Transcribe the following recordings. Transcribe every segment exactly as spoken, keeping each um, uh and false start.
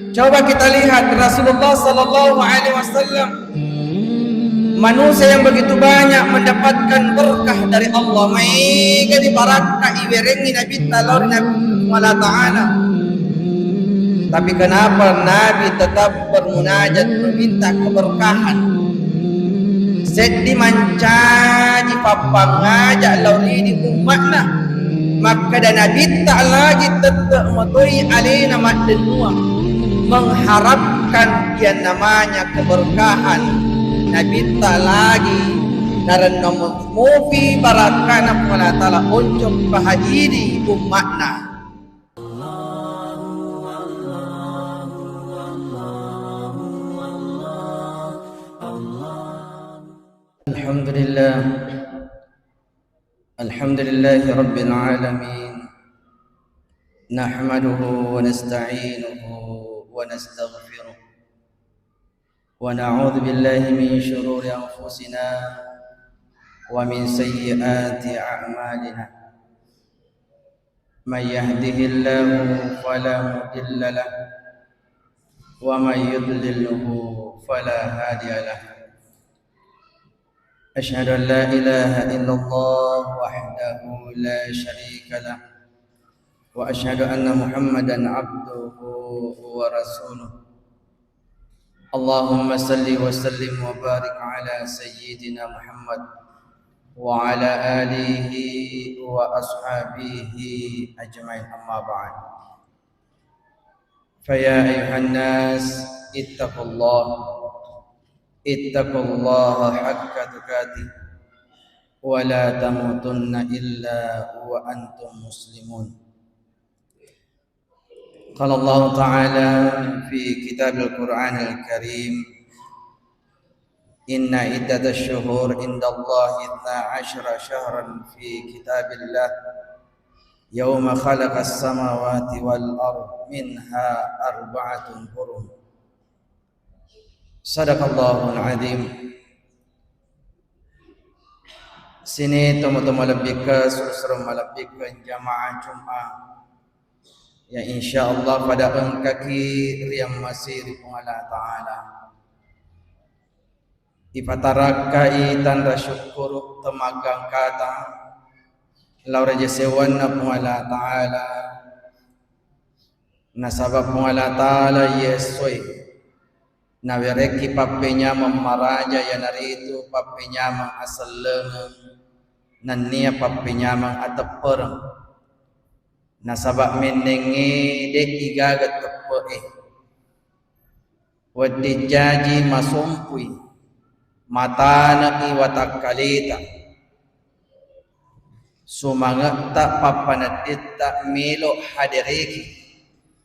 Coba kita lihat Rasulullah sallallahu alaihi wasallam, manusia yang begitu banyak mendapatkan berkah dari Allah. Maega dibarakka iwerengngi Nabitta lao ri Nabi Allah Ta'ala. Tapi kenapa Nabi tetap bermunajat meminta keberkahan? Seddi mancaji pappangaja lao ri idi umma'na. Makkeda Nabitta lagi tette metoi alena maddennuang mengharapkan yang namanya keberkahan. Nabitta lagi narenna mupi barakkana Puang Allah Ta'ala oncok paha idi umma'na. الحمد لله. الحمد لله رب العالمين. نحمده ونستعينه ونستغفره. ونعوذ بالله من شرور أنفسنا ومن سيئات أعمالنا. من يهده الله فلا مضل له ومن يضلله فلا هادي له. أشهد أن لا إله إلا الله وحده لا شريك له وأشهد أن محمدا عبده ورسوله. اللهم صل وسلم وبارك على سيدنا محمد وعلى آله وأصحابه أجمعين، أما بعد. فيا أيها الناس، اتقوا الله، اتقوا الله حق تقاته ولا تموتن إلا وأنتم مسلمون. قال الله تعالى في كتاب القرآن الكريم: إن عدة الشهور عند الله اثنا عشر شهرا في كتاب الله يوم خلق السماوات والأرض منها أربعة حرم. صدق الله العظيم. Sini tomatoa malebbikeng, suro-suro malebbikeng jamaah Jumat. Ya, insyaallah pada engkaki riammasiri Puang Allah Ta'ala. Ipatarakkai tanra syukkuru temmagangkata lao ri jasewanna Puang Allah Ta'ala. Nasaba Puang Allah Ta'ala iye essoe nawerekki pappenyameng maraja, iyanaritu pappenyameng asellengeng nennia pappenyameng ateppereng. Nasaba mennengnge de'i gaga teppe'e. Wedding jaji masompui, matane'i watakkaleta, sumange'ta, pappanedditta melo hadereki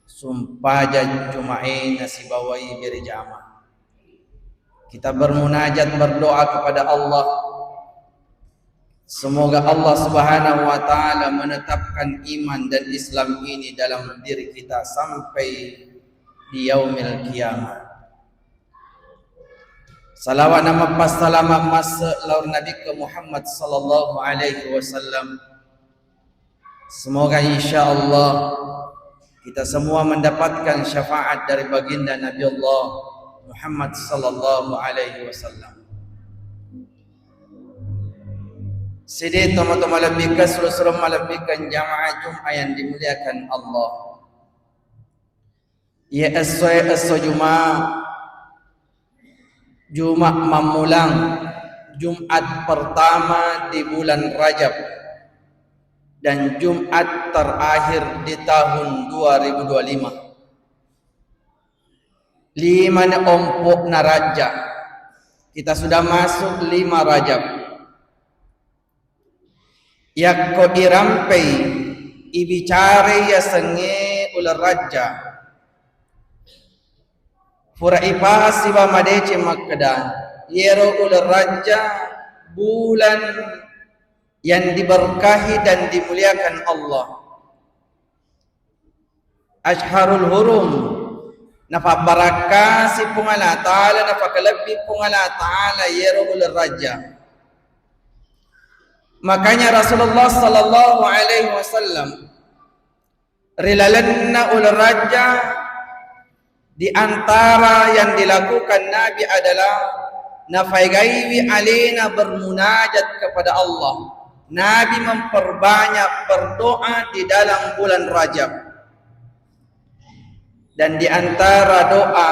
sumpajang Juma'e nasibawai berjamaah. Kita bermunajat, berdoa kepada Allah. Semoga Allah Subhanahu wa Ta'ala menetapkan iman dan Islam ini dalam diri kita sampai di yaumil qiyamah. Salawat na mappassalama masse lao ri Nabikku Muhammad sallallahu alaihi wasallam. Semoga insyaallah kita semua mendapatkan syafaat dari baginda Nabi Allah Muhammad sallallahu alaihi wasallam. Sidi tomatoa malebbikeng, suro-suro malebbikeng jamaah Jumat yang dimuliakan Allah. Iye essoe esso Juma, Juma mammulang, Jumat pertama di bulan Rajab, dan Jumat terakhir di tahun dua ribu dua lima. Lima ni ompo'na Rajab. Kita sudah masuk lima Rajab. Yakko irampei, ibicarai yasengnge uleng Rajja, pura ipahang sibawa madeceng makkeda, iyero uleng Rajja bulan yang diberkahi dan dimuliakan Allah. Asyharul Hurum, nafabbarakkasi Puang Allah Ta'ala, nafakalebbi Puang Allah Ta'ala iyero uleng Rajja. Makanya Rasulullah sallallahu alaihi wasallam ri lalenna uleng Rajja Di antara yang dilakukan Nabi adalah nafaigaiwi alena bermunajat kepada Allah. Nabi memperbanyak berdoa di dalam bulan Rajab. Dan di antara doa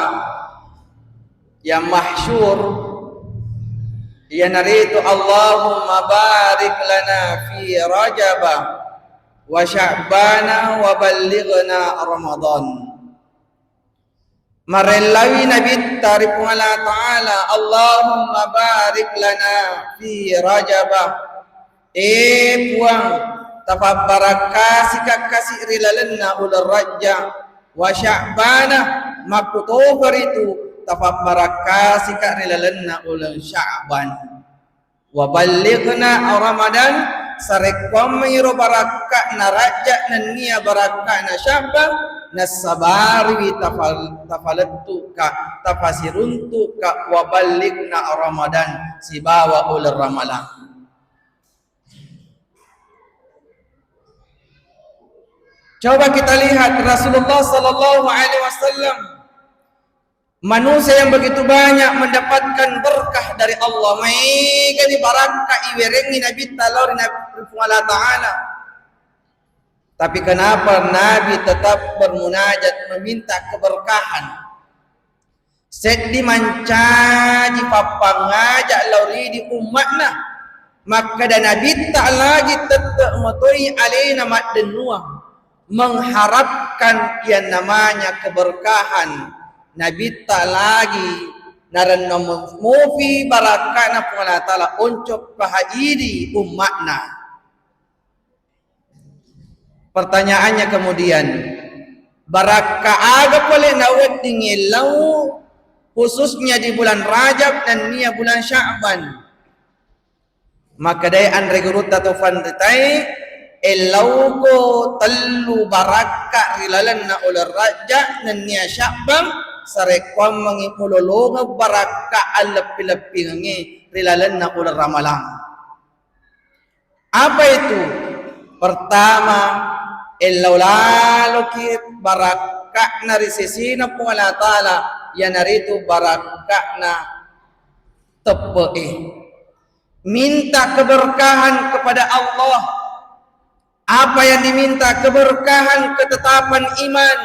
yang masyhur, iyanaritu, "Allahumma barik lana fi Rajaba wa Sya'bana wa ballighna Ramadan." Marellawi Nabitta ri Puang Allah Ta'ala, "Allahumma barik lana fi Rajaba." Eh Puang, tafabbarakkasika kasi ri lalenna uleng Rajja, wa Sya'bana, makkutofa ritu tafabbarakkasika ri lalenna uleng Sya'ban. Wa ballighna Ramadan, sarekkuammengi ro barakka'na Rajja nennia barakka'na Sya'ban, nassabariwi tafal-, tafalettu'ka, tafasiruntu'ka, wa ballighna Ramadan, sibawa uleng Ramalang. Coba kita lihat Rasulullah sallallahu alaihi wasallam, manusia yang begitu banyak mendapatkan berkah dari Allah. Maegani barakka iwerengngi Nabitta lao ri Nabi, ri Puang Allah Ta'ala. Tapi kenapa Nabi tetap bermunajat meminta keberkahan? Seddi mancaji pappangngaja lao ri idi umma'na. Makkeda Nabitta lagi tette metoi alena maddennuang, mengharapkan yang namanya keberkahan. Nabitta lagi narenna mufi barakka'na Puang Allah Ta'ala, oncok paha idi umma'na. Pertanyaannya kemudian, barakka aga pole nawedding ellau, khususnya di bulan Rajab nennia bulan Sya'ban? Makkedai anre gurutta to fanritae, ellauko tellu barakka ri lalenna uleng Rajja nennia Sya'ban, sarekkuammengi mulolongeng barakka allepping-leppingengnge ri lalenna uleng Ramalang. Apa itu? Pertama, ellau laloki barakka'na ri sesena Puang Allah Ta'ala, iyanaritu barakka'na teppe'e. Minta keberkahan kepada Allah. Apa yang diminta? Keberkahan, ketetapan iman.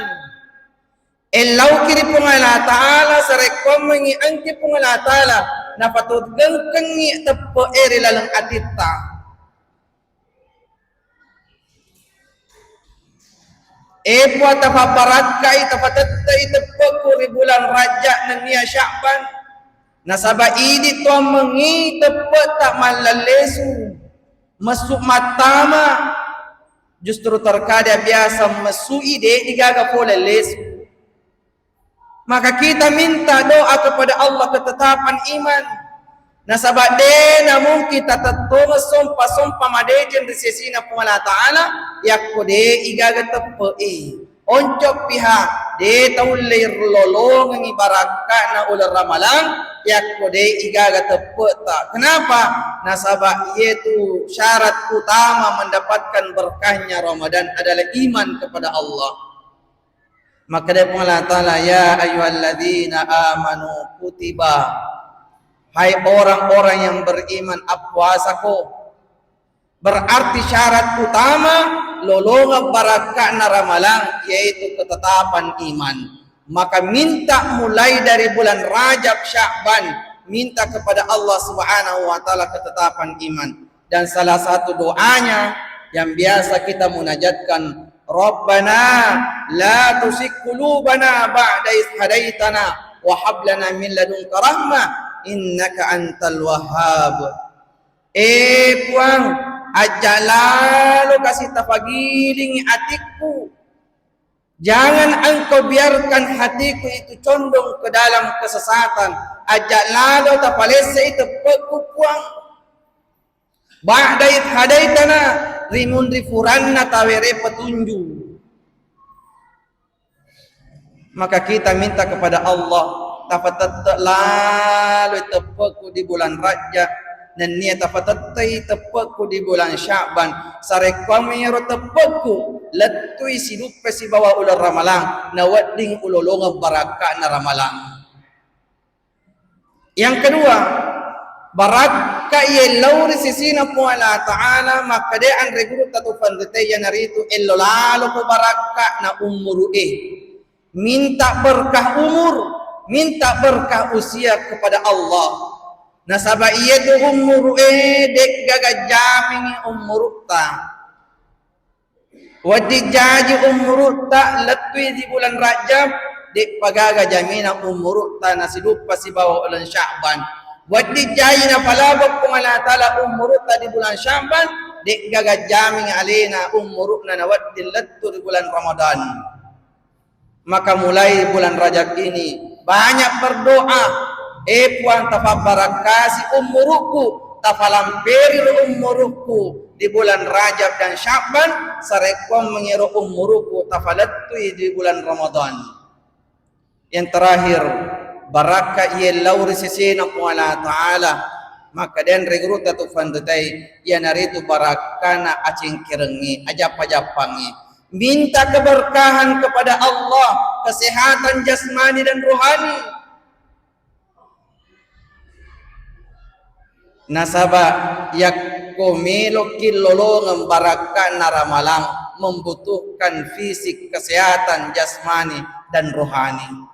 Ellauki ri Puang Allah Ta'ala, sarekkuammengi engki Puang Allah Ta'ala, napatuggengkengngi teppe'e ri laleng atitta. E Puang, tapabbarakkai, tapatette'i teppe'ku ri bulan Rajja nennia Sya'ban. Nasaba idi tuammengngi teppe'ta mallallesu, messu mattama. Justru terkadang biasa messui, de' digaga pole lesu. Maka kita minta doa kepada Allah ketetapan iman. Nasaba de' namungkin tatettongeng sompa-sompa madeceng ri sesina Puang Allah Ta'ala, yakko de' igaga teppe'i. Oncok piha, de' taullei lolongengi barakka'na uleng Ramalang, yakko de' igaga teppe'ta. Kenapa? Nasaba iyetu syarat utama mendapatkan berkahnya Ramadan adalah iman kepada Allah. Makkedai Puang Allah Ta'ala, "Ya ayyuhalladzina amanu kutiba." Hai orang-orang yang beriman, appuasako. Berarti syarat utama lolongeng barakka'na Ramalang yaitu ketetapan iman. Maka minta mulai dari bulan Rajab, Sya'ban, minta kepada Allah Subhanahu wa Ta'ala ketetapan iman. Dan salah satu doanya yang biasa kita munajatkan, "Rabbana la tuzigh qulubana ba'da idh hadaitana wa hab lana min ladunka rahmah innaka antal wahhab." Eh Puang, aja' lalo kasi tapagilingi atikku. Jangan Engkau biarkan hatiku itu condong ke dalam kesesatan. Aja' lalo tapalessei teppe'ku, Puang. Ba'da idh hadaitana, ri munri furanna tawere petunjuk. Maka kita minta kepada Allah, tapatette' laloi teppe'ku di bulan Rajab, nennia tapatettei teppe'ku di bulan Sya'ban. Sarekkuammi iyaro teppe'ku, lettui siduppe sibawa uleng Ramalang, nawedding ulolongeng barakka'na Ramalang. Yang kedua, barakka iya lao ri sisina Puang Allah Ta'ala, makkeda anre gurutta tu fanrite, iyanaritu ello laloko barakka'na ummuru'e. Minta berkah umur, minta berkah usia kepada Allah. Nasaba iyatu ummuru'e de'gaga jamingi ummuru'ta. Wedding jaji ummuru'ta lettui di bulan Rajab, de'pa gaga jamina ummuru'ta nasiduppa sibawa uleng Sya'ban. Wedding jaji napalabok Puang Allah Ta'ala ummuru'ta di bulan Sya'ban, de'gaga jaming alena ummuru'na nawedding lettu ri bulan Ramadan. Maka mulai bulan Rajab ini, banyak berdoa, "Eh Puang, tafabbarakkasi ummuru'ku, tafalamperi ro ummuru'ku di bulan Rajab dan Sya'ban, sarekkuammengi ro ummuru'ku tafalettui di bulan Ramadan." Yang terakhir, barakka iya lao ri sesena Puang Allah Ta'ala. Maka denre gurutta tu fanritai, iyanaritu barakkana acengkerengngi, ajappa-jappangngi. Minta keberkahan kepada Allah, kesehatan jasmani dan rohani. Nasaba yakko meloki lolongeng barakka'na Ramalang, membutuhkan fisik, kesehatan jasmani dan rohani.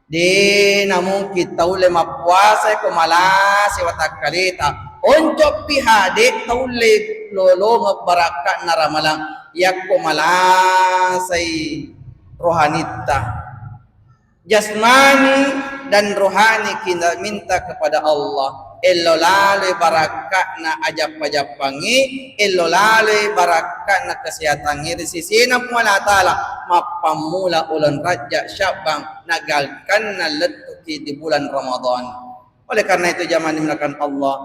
De namungkin taulle mappuasa ko malase watakkaleta. Oncoppi ha de taulle lolongeng barakka'na Ramalang yakko malasai rohanitta. Jasmani dan rohani kita minta kepada Allah. Ello laloi barakka'na ajappa-jappangngi, ello laloi barakka'na kesehatangngi ri sesena Puang Allah Ta'ala. Mappammula uleng Rajab, Sya'ban, nagalkanna lettuki di bulan Ramadan. Oleh karena itu, jamaah dimuliakan Allah,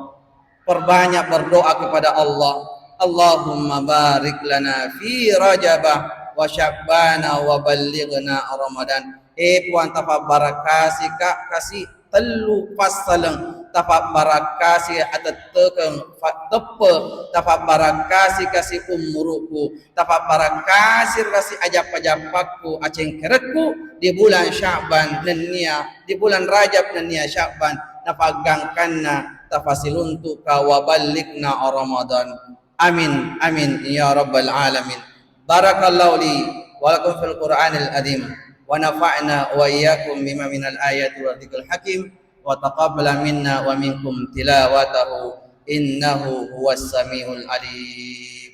perbanyak berdoa kepada Allah. Allahumma barik lana fi Rajaba wa Sya'bana wa ballighna Ramadan. Eh Puang, tafabbarakkasi ka kasi tellu passaleng, tafabbarakkasi atettekeng fa-, teppe, tafabbarakkasi kasi ummuruku, tafabbarakkasi kasi ajappa-jappakku, acengkerekku di bulan Sya'ban nennia, di bulan Rajab nennia Sya'ban, nafaggangkanna tafasiluntuka wa ballighna Ramadan. Amin, amin, ya rabbal alamin. Barakallahu li wa lakum fil Qur'anil azim, wa nafa'na wa iyyakum bima minal ayati wa dzikril hakim, wa taqabbala minna wa minkum tilawatahu, innahu huwas samiul alim.